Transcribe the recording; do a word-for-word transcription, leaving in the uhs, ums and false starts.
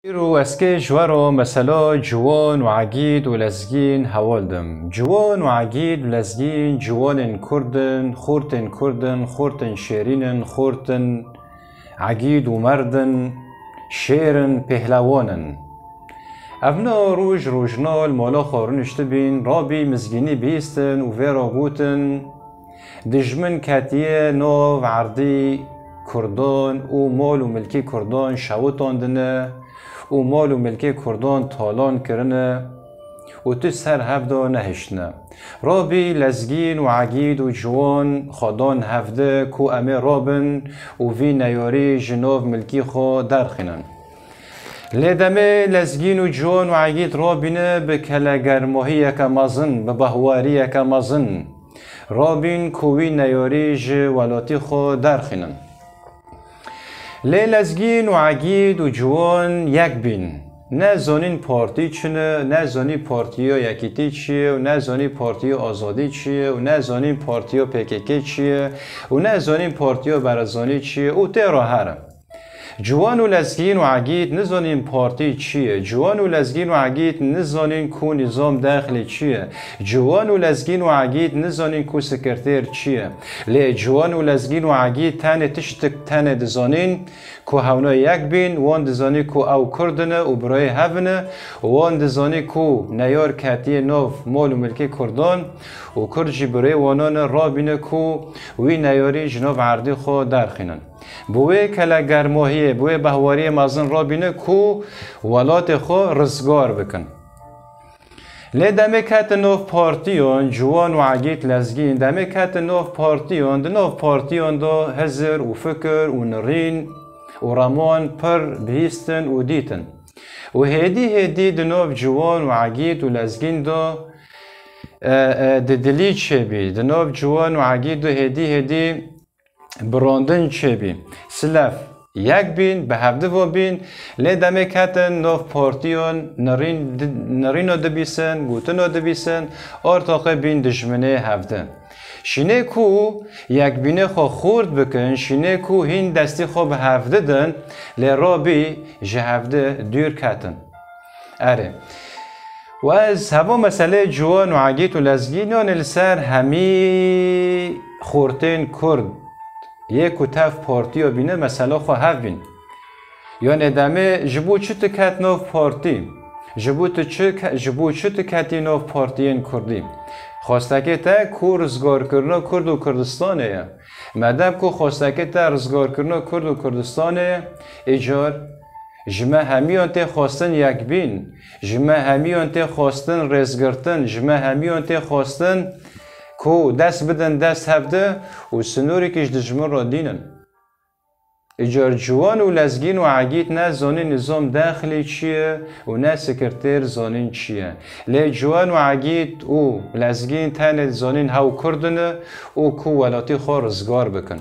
Îro ez kê ji we re mesela ciwan û egîd û lezgîn heval dim. Ciwan û egîd û lezgîn ciwanên kurd in, xortên kurd in, xortên şêrîn in, xort in, egîd û merd in, şêr in, pêhlewan in. Evna roj rojna li mala xwe rûniştibîn, rabî mizgînî bihîstin û vê re gotin, Dijmin ketiye nav erdî kurdan û mal û milkê kurdan şewitandine û mal û milkê kurdan talan kirine û tu ser hev de nehiştine. Rabî lezgîn û egîd û ciwan xwe dan hevdi ku em ê rabin û vî neyarî ji nav milkî xwe derxînin. Lê demê lezgîn û ciwan û egîd rabîne bi kelegermahiyeke mezin, bi behwariyeke mezin rabîn ku wî neyarî ji welatî xwe derxînin. Lê lezgîn û egîd û ciwan yek bîn. Ne zanîn partî çi ne, ne zanîn partiya Yekîtî çi ye û ne zanîn partiya Azadî çi ye û ne zanîn partiya P K K çi ye û ne zanîn partiya Barzanî çi ye û tê re here. Ciwan û lezgîn û egîd nizanîn partî çi ye. Ciwan û lezgîn û egîd nizanîn ku nîzam dexlê çi ye. Ciwan û lezgîn û egîd nizanîn ku sekretêr çi ye. Lê ciwan û lezgîn û egîd tenê tiştik tenê dizanîn ku hewna yek bîn, wan dizanîn ku ew kurd in û birayê hev in, wan dizanîn ku neyar ketiye nav mal û milkê kurdan û kurd jî birayê wanan e, rabîne ku wî neyarî ji nav erdî xwe derxînin. Bi wê kelegermahiyê, bi wê behwariyê mezin rabîne ku welatê xwe rizgar bikin. Lê demê ketin nav partiyan, ciwan û egîd lezgîn, demê ketin nav partiyan, di nav partiyan de hizir û fikir û nirîn û reman pir bihîstin û dîtin. Û hêdî hêdî di nav ciwan û egîd û lezgîn de, e, e, di dilî çêbî. Di nav ciwan û egîd de hêdî hêdî birandin çêbî. Silef yek bîn, bi hevdivo bîn, lê demê ketin nav partiyan nirîn di-, nirîno dibîsin, gotino dibîsin, artaqê bîn dijminê hevdi. Şînê ku yekbînê xwe xurt bikin, şînê ku hîn destî xwe bi hevdi din, lê rabî ji hevdi dûr ketin. Erê. Û ez heva meseleyê ciwan û egîd û lezgîn, yanê li ser hemî xortên kurd yê ku tev partiya bîne mesela xwe hev bîn. Yanê demê ji bo çi tu ket nav partî? Ji bo tu çi ke-, ji bo çi tu ketî nav partiyên kurdî? Xwestekê te ku rizgarkirina Kurd û Kurdistanê ye. Medem ku xwestekê te rizgarkirina Kurd û Kurdistanê ye, îcar ji me hemiyan tê xwestin yekbîn, ji me hemiyan tê xwestin rêzgirtin, ji me hemiyan tê xwestin ku dest bidin dest hevdi û sînorêkî ji dijmin re dînin. Îcar ciwan û lezgîn û egîd ne zanîn nîzam dexlî çi ye û ne sekretêr zanîn çi ye. Lê ciwan û egîd û lezgîn tenê zanîn hew kurd in û ku welatî xwe rizgar bikin.